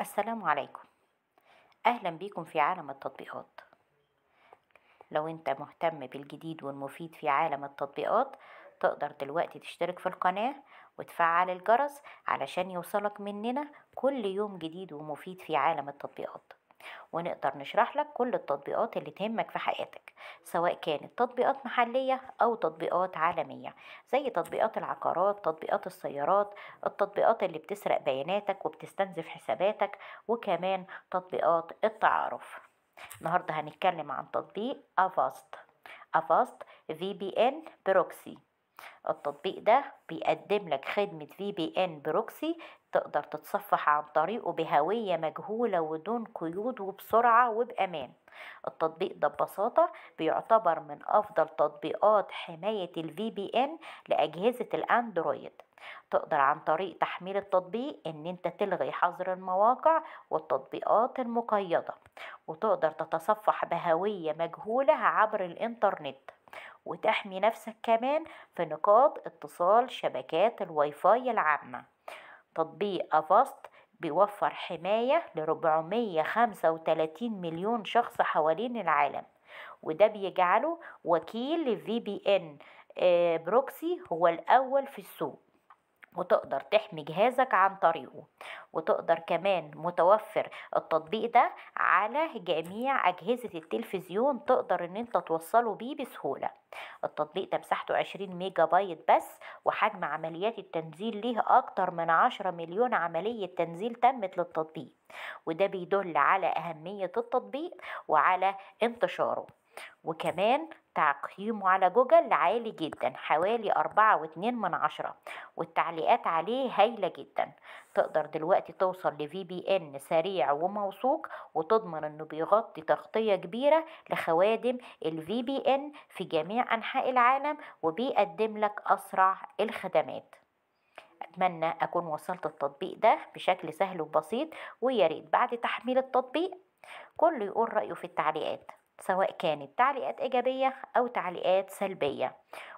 السلام عليكم، أهلا بيكم في عالم التطبيقات. لو انت مهتم بالجديد والمفيد في عالم التطبيقات تقدر دلوقتي تشترك في القناة وتفعل الجرس علشان يوصلك مننا كل يوم جديد ومفيد في عالم التطبيقات، ونقدر نشرح لك كل التطبيقات اللي تهمك في حياتك، سواء كانت تطبيقات محلية أو تطبيقات عالمية زي تطبيقات العقارات، تطبيقات السيارات، التطبيقات اللي بتسرق بياناتك وبتستنزف حساباتك، وكمان تطبيقات التعارف. النهاردة هنتكلم عن تطبيق Avast، Avast VPN Proxy. التطبيق ده بيقدم لك خدمة VPN Proxy تقدر تتصفح عن طريقه بهوية مجهولة ودون قيود وبسرعة وبأمان. التطبيق ده ببساطة بيعتبر من أفضل تطبيقات حماية ال VPN لأجهزة الأندرويد. تقدر عن طريق تحميل التطبيق ان انت تلغي حظر المواقع والتطبيقات المقيدة، وتقدر تتصفح بهوية مجهولة عبر الانترنت، وتحمي نفسك كمان في نقاط اتصال شبكات الواي فاي العامة. تطبيق Avast بيوفر حماية ل435 مليون شخص حوالين العالم، وده بيجعله وكيل VPN proxy هو الأول في السوق، وتقدر تحمي جهازك عن طريقه. وتقدر كمان متوفر التطبيق ده على جميع أجهزة التلفزيون، تقدر ان انت توصله بيه بسهولة. التطبيق ده مساحته 20 ميجا بايت بس، وحجم عمليات التنزيل ليه أكتر من 10 مليون عملية تنزيل تمت للتطبيق، وده بيدل على أهمية التطبيق وعلى انتشاره. وكمان تقييمه على جوجل عالي جدا، حوالي 4.2 من 10، والتعليقات عليه هايلة جدا. تقدر دلوقتي توصل ل VPN سريع وموثوق، وتضمن انه بيغطي تغطية كبيرة لخوادم ال VPN في جميع انحاء العالم، وبيقدم لك اسرع الخدمات. اتمنى اكون وصلت التطبيق ده بشكل سهل وبسيط، ويا ريت بعد تحميل التطبيق كله يقول رأيه في التعليقات، سواء كانت تعليقات إيجابية أو تعليقات سلبية.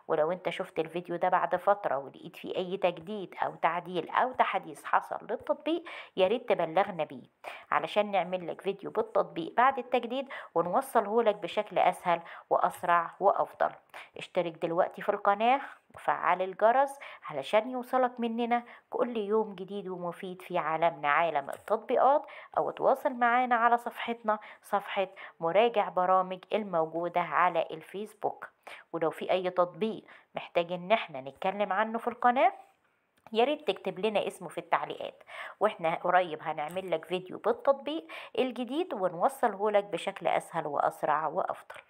ولو انت شفت الفيديو ده بعد فترة ولقيت فيه أي تجديد أو تعديل أو تحديث حصل للتطبيق، يا ريت تبلغنا بيه علشان نعمل لك فيديو بالتطبيق بعد التجديد ونوصله لك بشكل أسهل وأسرع وأفضل. اشترك دلوقتي في القناة وفعل الجرس علشان يوصلك مننا كل يوم جديد ومفيد في عالمنا عالم التطبيقات، أو تواصل معانا على صفحتنا صفحة مراجع برامج الموجودة على الفيسبوك. ولو في أي تطبيق محتاج إن احنا نتكلم عنه في القناة، يا ريت تكتب لنا اسمه في التعليقات، واحنا قريب هنعمل لك فيديو بالتطبيق الجديد ونوصله لك بشكل أسهل وأسرع وأفضل.